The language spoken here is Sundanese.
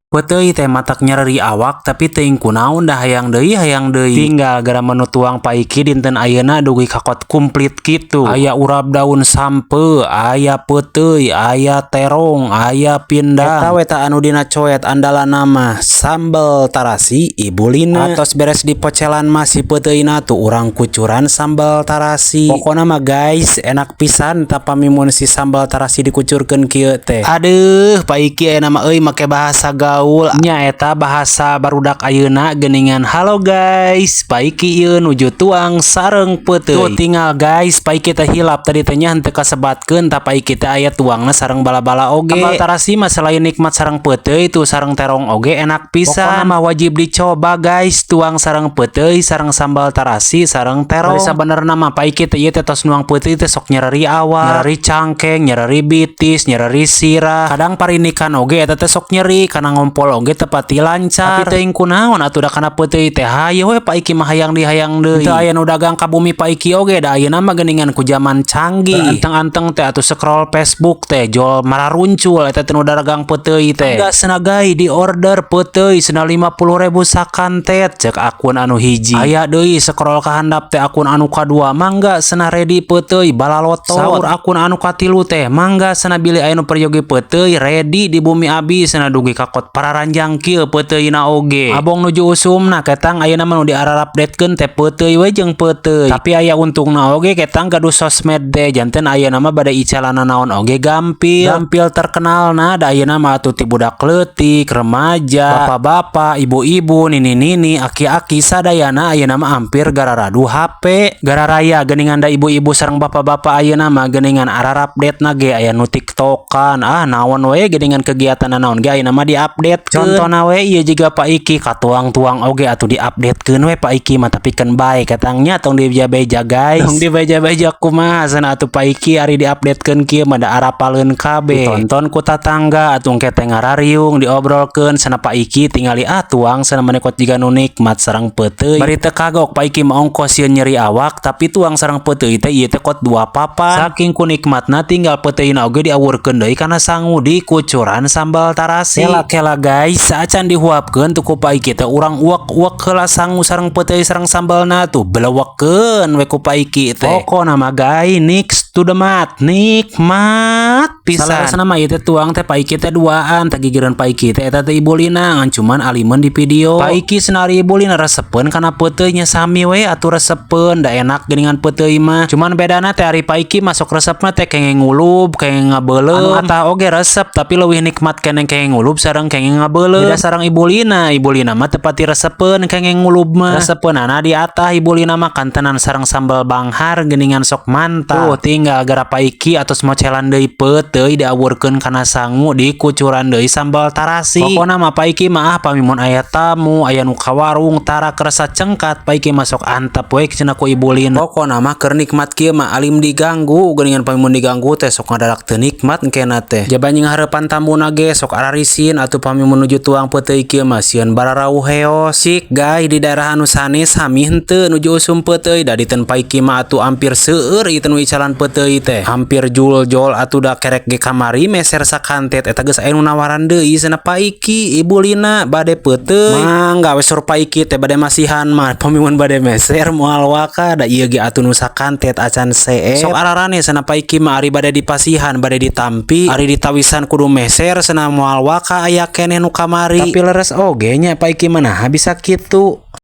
Peuteuy teh matak nyereri awak, tapi teuing kunaon da hayang deui, hayang deui. Tinggal gara menu tuang Pa Iki dinten ayeuna dugi ka kot komplit kitu. Aya urap daun sampeu, aya peuteuy, aya terong, aya pindang. Eta we ta anu dina coet andalanna mah sambal tarasi Ibu Lina. Atos beres dipocelan mah si peuteuyna tuh urang kucuran sambal tarasi. Pokona mah, guys, enak pisan tah pamimun si sambal tarasi dikucurkeun kieu teh. Aduh, Pa Iki aya nama euy make bahasa gaul nya, eta bahasa barudak ayeuna geuningan. Halo guys, Pa Iki ieu nuju tuang sareng peuteuy. Tuh tinggal, guys, Pa Iki teh hilap tadi teh nya, henteu kasebatkeun tah Pa Iki teh aya tuangna sareng bala-bala oge. Sambal tarasi mah selain nikmat sareng peuteuy, tuh sareng terong oge enak pisan. Pokona mah wajib dicoba, guys, tuang sareng peuteuy, sareng sambal tarasi, sareng terong. Bari sabenerna mah Pa Iki teh ieu teh tos nuang peuteuy teh sok nyereri awak, nyereri cangkeng, nyereri bitis, nyereri sirah. Kadang parinikan oge eta teh sok nyeri, kana ngompol oge teu pati lancar. Tapi teuing kunaon atuh da kana peuteuy teh hayo we Pa Iki mah hayang deui, hayang deui. Teu aya nu dagang ka bumi Pa Iki oge, da ayeuna mah geuningan ku zaman canggih. Anteng-anteng teh atuh scroll Facebook teh jol mararuncul eta teh nu dagang peuteuy teh. "Enggak senagai di order peuteuy cenah, 50.000 sakantet," cek akun anu hiji. Aya deui scroll ka handap teh akun anu kadua, "Mangga cenah, ready peuteuy balalotot." Saur akun anu katilu teh, "Mangga cenah, bilih aya nu peryogi peuteuy ready di bumi abi cenah," dugi ka kot pararanjang kieu peuteuyna oge. Abong nuju usumna ketang ayeuna mah nu diararapdatekeun teh peuteuy we jeung peuteuy. Tapi aya untungna oge ketang gaduh sosmed teh, janten ayeuna mah bade icalana naon oge gampil. Gampil terkenalna, da ayeuna mah atuh ti budak leutik, remaja, bapak-bapak, ibu-ibu, nini-nini, aki-aki, sadayana ayeuna mah hampir gararadu HP. Gararaya geuningan, da ibu-ibu sareng bapak-bapak ayeuna mah geuningan ararapdate na ge aya nu TikTokan, ah naon we geuningan, kegiatan naon ge ayeuna mah di-update. Contohna we ieu jiga Pak Iki katuang-tuang oge atuh di-updatekeun we Pak Iki mah, tapi keun bae katangnya, tong dibeja-beja, guys. Tong dibeja-beja kumaha cenah atuh Pak Iki ari di-updatekeun kieu mah, da arapaleun kabeh. Ditonton ku tatangga atuh engke teh ngarariung diobrolkeun cenah. Pak Iki tingali ah tuang cenah maneh kot jiga nu nikmat sareng peuteuy. Bari teu kagok Pak Iki mah ongkos sieun nyeri awak, tapi tuang sareng peuteuy teh ieu teh kot dua papan. Saking ku nikmatna, tinggal peuteuyna oge diawurkeun deui kana sangu, dikucuran sambal tarasi. Kela-kela, guys, saacan dihuapkeun tuh ku Pak Iki teh urang uak-uak heula sangu sareng peuteuy sareng sambalna tuh, belewekeun we ku Pak Iki teh. Pokona mah, guys, next to the mat, nikmat pisan. Salah mah ieu teh tuang teh Pak Iki teh duaan teh, gigireun Pak Iki teh eta teh Ibu Lina, ngan cuman alimeun di video. Pak Iki senari Ibu Lina resepeun kana peuteuy nya, sami we atuh resepeun, da enak geuningan peuteuy mah. Cuman bedana teh ari Pak Iki masuk resepna teh kenging ngulub, kenging ngabeuleum. Anu atah oge resep, tapi leuwih nikmat keneh kenging ngulub sareng kenging ngabeuleum. Beda sareng Ibu Lina, Ibu Lina mah teu pati resepeun kenging ngulub mah. Resepeunana di atah Ibu Lina mah kantenan sareng sambal banghar geuningan, sok mantap. Tuh tinggal gara Pak Iki atos mocelan deui peuteuy, diawurkeun kana sangu, dikucuran deui sambal tarasi. Pokona mah Pak Iki mah ah pamimun aya tamu, aya nu ka warung tara kersa cengkat, Pak Iki masuk antep we cenah ku Ibu Lina. Pokona mah keur nikmat kieu mah alim diganggu geuningan, pamimun diganggu teh sok ngadadak teu nikmat engkena teh. Jaba nying hareupan tamuna ge sok ararisin atuh pamimun nuju tuang peuteuy kieu mah, sieun bararauh heos. Sik guys, di daerah anu sanes sami henteu nuju usum peuteuy? Da diten Pak Iki mah atuh hampir seueur ieu teh nu icalan peuteuy teh. Hampir jul-jol atuh, da kerek ge kamari meser sakantet eta geus aya nu nawaran deui cenah, "Pak Iki, Ibu Lina bade peuteuy?" Mangga we saur Pak Iki teh, bade masihan mah pamimun bade meser moal waka, da ieu ge atuh nu sakantet acan seep. Sok ararane cenah Pak Iki mah, ari bade dipasihan bade ditampi, ari ditawisan kudu meser cenah, moal waka aya keneh nu kamari. Tapi leres oge nya Pak Iki mah, naha bisa kitu.